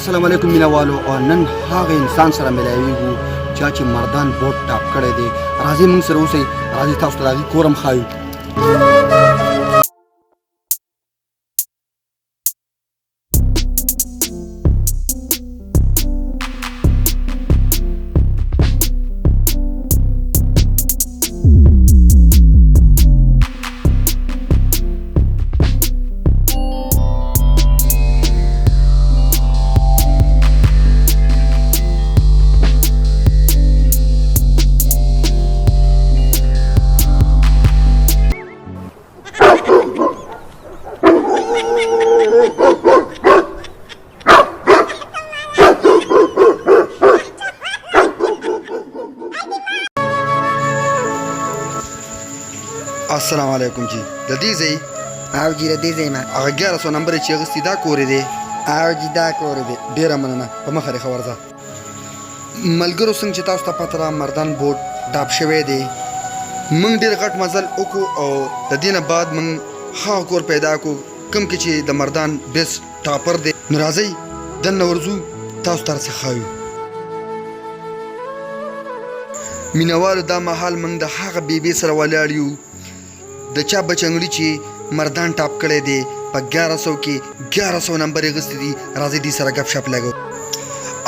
السلام علیکم مینوالو، او نن هغه انسان سره ملاویږو چا چې مردان بورډ ټاپ کړی دی. راځئ موږ سره اوسئ، راځئ تاسو ته د هغې کور هم ښایو. السلام علیکم جی، د دې ځای؟ او جی، د دې ځای ما. هغه 1100 نمبر چې اخیستي دا کور دی؟ او جی، دا کور دی. ډېره مننه، په مخه دې ښه ورځه. ملګرو، څنګه چې تاسو ته پته ده، مردان بورډ ټاپ شوی دی. موږ ډېر غټ مزل وکړو او د دې نه بعد موږ هغه کور پیدا کړو کوم کې چې د مردان بیس ټاپر دی. نو راځئ دننه ورځو، تاسو ته هرڅه ښایو. مینوالو، دا مهال موږ د هغه بیبې سره ولاړ یو د چا بچنګړي چې مردان ټاپ کړی دی، په 1100 کې 1100 نمبر یې اخیستي دي. راځئ دوی سره ګپ شپ لګو.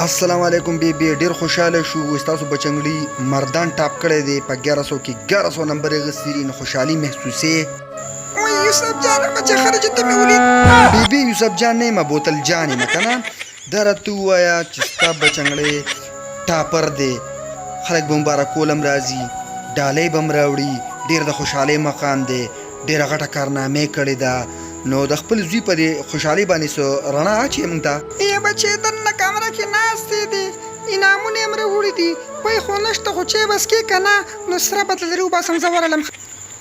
السلام علیکم بیبي، ډیر خوشاله شو، ستاسو بچنګړي مردان ټاپ کړی دی، په 1100 کې 1100 نمبر یې اخیستي دي، نو خوشحالي محسوسې؟ وای یوسف جان، بچې خره چې ته مې ولید. بیبي، یوسف جان نه یم، بوتل جان یم. که نه دا راته ووایه چې ستا بچنګړی ټاپر دی، خلک به مبارکول هم راځي، ډالۍ به هم راوړي، ډېر د خوشحالۍ مقام دی، ډېره غټه کارنامه یې کړې ده، نو د خپل زوی په دې خوشحالۍ باندې څه رڼا اچوې موږ ته؟ ای بچې، دننه کمره کې ناست دی، انعامونه یې هم راوړي دي، پی خو نشته، خو چای به څکې که نه نو سره به ترې وباسم، زه ورغلم.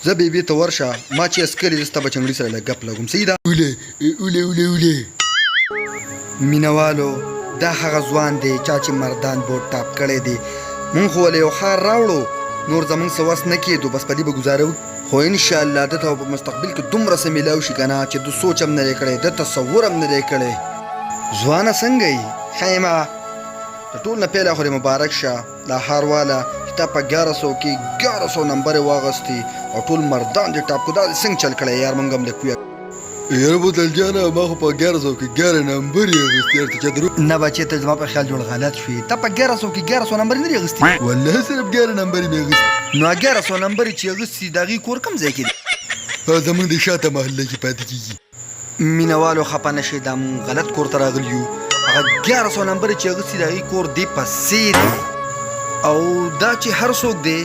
ځه بیبي ته ورشه، ما چې اسکلې، زه ستا بچنګړي سره لږ ګپ لګوم. صحیح ده. اوله اوله اوله اوله. مینوالو، دا هغه ځوان دی چا چې مردان بورډ ټاپ کړی دی. مونږ خو ولې یو ښار راوړو، نور زمونږ څه وس نه کېدو، بس په دې به ګزاره وکړو، خو انشاءالله ده ته به په مستقبل کې دومره څه میلاو شي که نه چې ده سوچ هم نه دی کړی، ده تصور هم نه دی کړی. ځوانه څنګه یې؟ ښه یمه. د ټول نه پیله خو دې مبارک شه دا هار والا چې تا په 1100 کې 1100 نمبرې واغستې او ټول مردان دې ټاپ کو، دا دې څنګه چل کړی یار؟ مونږ هم لږ پوه. یاره بوتل جانه، ما خو په 1100 کې 11 نمبرې اخیستې، یار ته چا درو. نه بچې، ته زما په خیال جوړ غلط شوې، ته په 1100 کې 1100 نمبرې نه دي اخیستې. والله صرف 11 نمبرې مې اخیستې. نو 1100 نمبرې چې اخیستې، د هغې کور کوم ځای کې دی؟ زمونږ د شاته محله کې پاتې کېږي. مینوالو، خپه نه شئ، دا مونږ غلط کور ته راغلي یو. هغه 1100 نمبرې چې اخیستې، د هغې کور دې پسې دی. او دا چې هر څوک دی،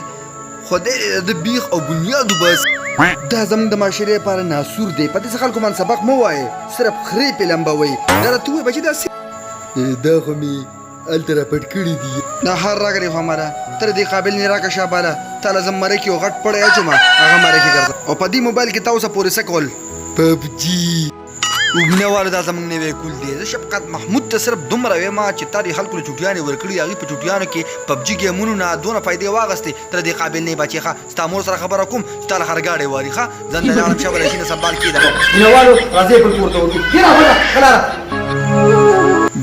خدای دې د بیخ او بنیاد وباسي. دا زموږ د معاشرې لپاره ناسور دی. په داسې خلکو باندې سبق مه وایې، صرف خرې پې لمبوئ. دا راته ووایه بچې، دا څه؟ دا خو مې هلته را پټ کړي دي. دا هر راکړې خو مره تر دې قابل نه راکه شاباله، تا له زه مره کې یو غټ پړی اچوم، هغه مره کې ګرځه. او په دې موبایل کې تا اوسه پورې څه کول؟ پبجي. مینه والو، دا زمونږ نوی کول دی. زه شفقت محمود ته صرف دومره وایم چې تا دې خلکو له چوټیانې ورکړي، هغوی په چوټیانو کې پبجي ګیمونو نه دونه فایدې واغستې، ته د دې قابل نه یې بچې. ښه، ستا مور سره خبره کوم چې تا له خرګاډی واري. ښه، ځان ته لاړم، شابه شینه سنبال کېده. مینه والو، راځئ بل کور ته ورځو. کښېنه وله غلاره.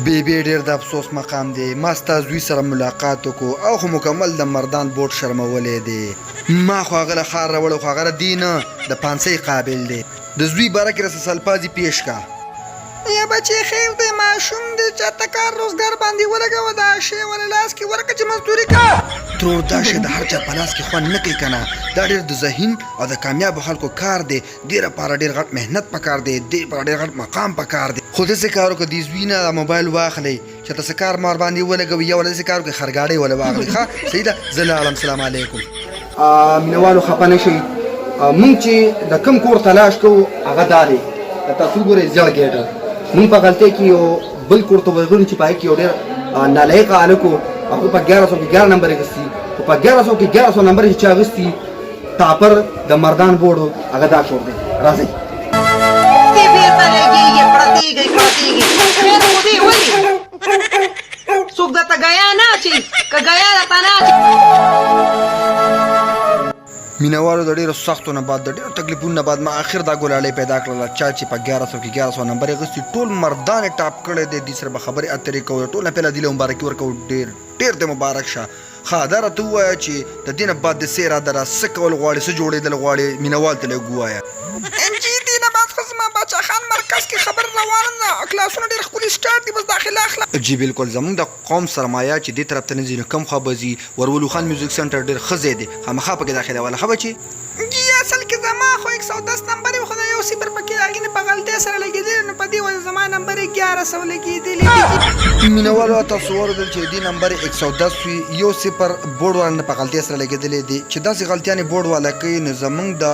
بیبي، ډېر د افسوس مقام دی، ما ستا زوی سره ملاقات وکړو او خو مکمل د مردان بورډ شرمولی دی. ما خو هغه له ښار راوړی، خو هغه د دې نه د پانسۍ قابل دی. د زوی باره کې راسه سلپازي پیش کا. یا بچې، خیر دی، ماشوم دی، چاته کار روزګار باندې ولګوه، دا شی ول لاس کې ورکه چې مزدوري کا. ترور، دا شی د هر چا په لاس کې خوند نه کوي که نه. دا ډېر د ذهین او د کامیابو خلکو کار دی. دې لپاره ډېر غټ محنت پکار دی، دې لپاره ډېر غټ مقام پکار دی. خو داسې کار وکړه، دې زوی نه دا موبایل واخلئ چې ته څه کار مار باندې ولګوي، یا ولا داسې کار وکړي خرګاډۍ وله واخلئ. ښه صحیح ده، زه لاړم، سلام علیکم. مینوالو، خفه نه شئ، مونږ چې د کوم کور تلاش کوو هغه دا دی. که تاسو وګورئ زیړ ګیټ، مونږ په غلطۍ کې یو بل کور ته ورغلو چې په هغې کې یو ډېر نالایقه هلک و، هغه په 1100 کې 11 نمبر اخیستي، خو په 1100 کې 1100 نمبر چې چا اخیستي ټاپر د مردان بورډ، هغه دا کور دی. راځئ. دې بیرته لګېږي، پړتېږي پړتېږي، خیر خو دی، ولې څوک درته ګیا نه اچوي؟ که ګیا درته نه اچوي. مینوالو د ډیرو سختو نه بعد د ډیرو تکلیفونو نه بعد ما اخر دا ګلالۍ پیدا کړله چا چې په 1100 کې 1100 نمبر یې غوښتي ټول مردان یې ټاپ کړی دی. دې سره به خبرې اترې کوو. ټول نه پهله دې له مبارکي ورکوو. ډیر ډیر دې مبارک شه. ښه دا راته ووایه چې د دې نه بعد دې څه اراده ده، څه کول غواړې، څه جوړېدل غواړې، مینوال ته لږ ووایه. جي دې نه بعد خو زما باچا خان مرکز کې خبره روانه ده، کلاسونه ډېر ښکلي سټارټ دي، بس داخله اخله. جي بلکل زمونږ د قوم سرمایه چې دې طرف ته نه ځي نو کوم خوا به ځي. ورولو خان میوزک سنټر ډېر ښه ځای دی، خامخا پکې داخله واله ښه بچې. جي اصل کې زما خو 110 نمبر وي خو دا یو صفر پکې هغې نه په غلطۍ سره لګېدلی نو په دې وجه زما نمبر یې 1100 لګېدلی دی. مینوالو تاسو واورېدل چې د دې نمبر 110 وي، یو صفر بورډ والا نه په غلطۍ سره لګېدلی دی. چې داسې غلطیانې بورډ والا کوي نو زمونږ د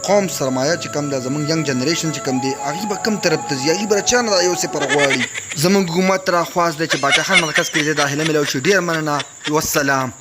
قوم سرمایه چې کوم ده، زمونږ ینګ جنریشن چې کوم دی، هغوی به کوم طرف ته ځي، هغوی به له چا نه دا یو صفر غواړي. زمونږ حکومت ته خواست دی چې باچا خان مرکز کې دې داخله ملاو شي. ډېره مننه، والسلام.